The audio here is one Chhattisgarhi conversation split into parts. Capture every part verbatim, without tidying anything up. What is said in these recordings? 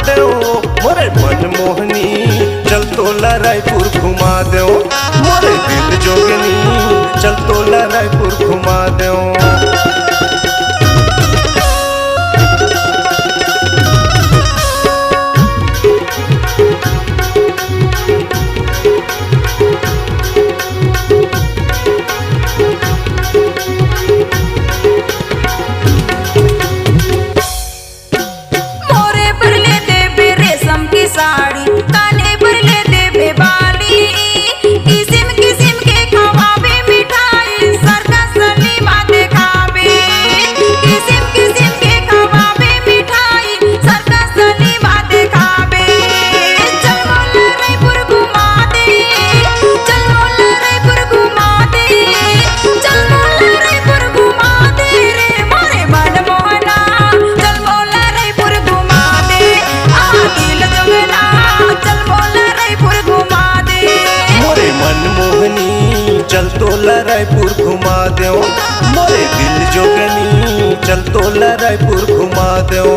देव, मोरे मन मोहनी, चल तोला रायपुर घुमा देव। मोरे दिल जोगनी, चल तोला रायपुर घुमा देव। मोरे बर ले देबे रेशम के साड़ी, काने बर ले देबे बाली, किसिम किसिम के खवाबे मिठाई, सर्कस सिनेमा देखाबे, किसिम किसिम के खवाबे मिठाई, सर्कस सिनेमा देखाबे। चल मोला रायपुर घुमा दे, चल मोला रायपुर घुमा दे, चल मोला रायपुर घुमा दे रे मोरे मन मोहना, चल मोला रायपुर घुमा दे, आ दिल जोगना, चल मोला रायपुर घुमा दे। मोरे मन मोहनी, चल तोला रायपुर घुमा देव। मोरे दिल जोगनी, चल तोला रायपुर घुमा देव।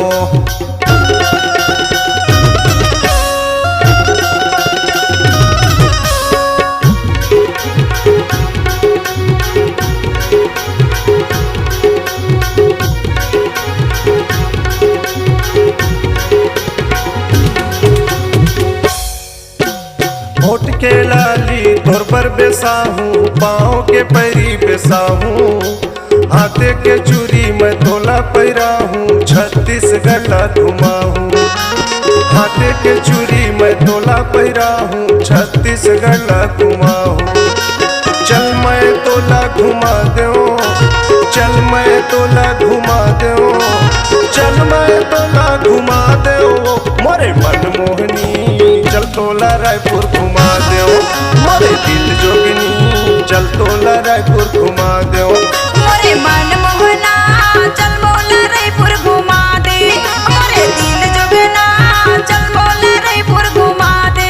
होठ के लाली तोर बर बेसाहूँ, पाँव के पैरी बेसाहूँ, हाथे के चूरी मैं तोला पैराहूँ, छत्तीसगढ़ ला घुमाहूँ। हाथे के चूरी मैं तोला पैराहूँ, छत्तीसगढ़ ला घुमाहूँ। चल मैं तोला घुमा देव, चल मैं तोला घुमा देव, चल मैं तोला घुमा देव। मोरे मन मोहनी, चल तोला रायपुर घुमा देव। मोरे दिल जोगनी, चल तोला रायपुर घुमा देव। मोरे मन मोहना, चल मोला रायपुर घुमा दे। मोरे दिल जोगना, चल मोला रायपुर घुमा दे।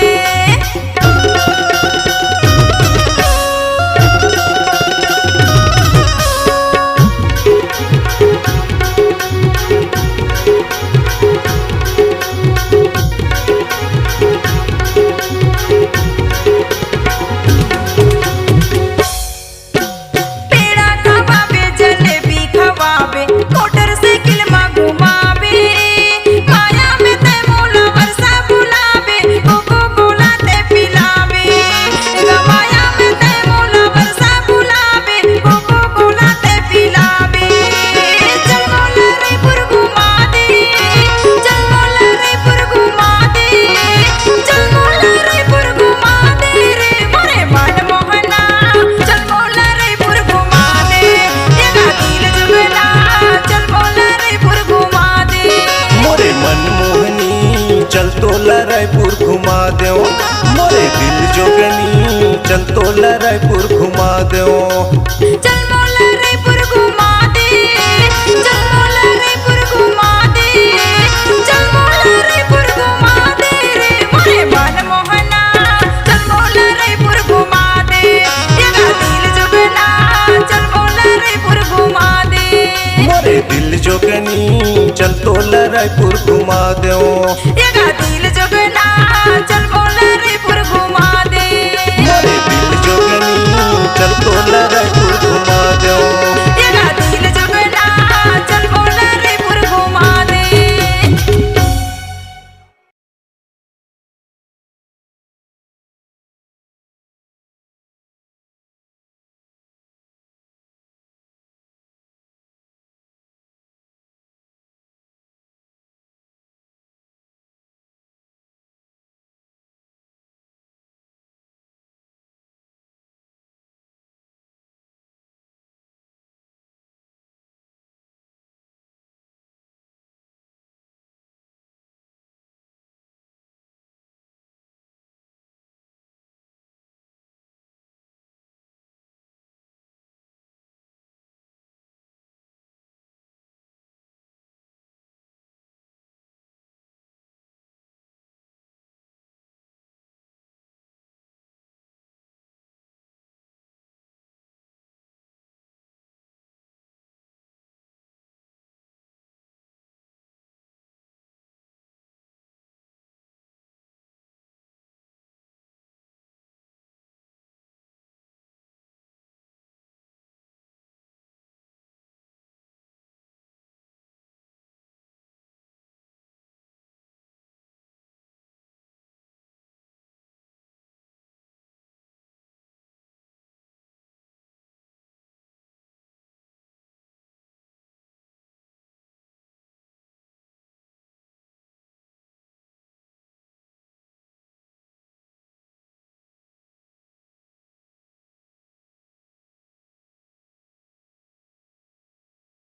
पेड़ा खवाबे, जलेबी खवाबे, मोटरसाइकिल मा घुमाबे। माया में तै मोला बरसा बुलाबे, कोको कोला तै पिलाबे। माया में तै मोला बरसा बुलाबे, कोको कोला तै पिलाबे। चल मोला रायपुर घुमा दे, चल मोला रायपुर घुमा दे, चल मोला रायपुर घुमा दे रे मोरे मन मोहना। चल मोला रायपुर घुमा दे, ये दिल जुगना। चल मोला रायपुर घुमा दे। मोरे मन मोहनी, चल तोला रायपुर घुमा देव। मोरे दिल जोगनी, चल तोला रायपुर घुमा देव। चल मोला रायपुर घुमा दे, चल मोला रायपुर घुमा दे, चल मोला रायपुर घुमा दे रे मोरे मन मोहना। चल मोला रायपुर घुमा दे, ये दिल जुगना। चल मोला रायपुर घुमा दे। मोरे दिल जोगनी, चल तोला रायपुर घुमा देव। ये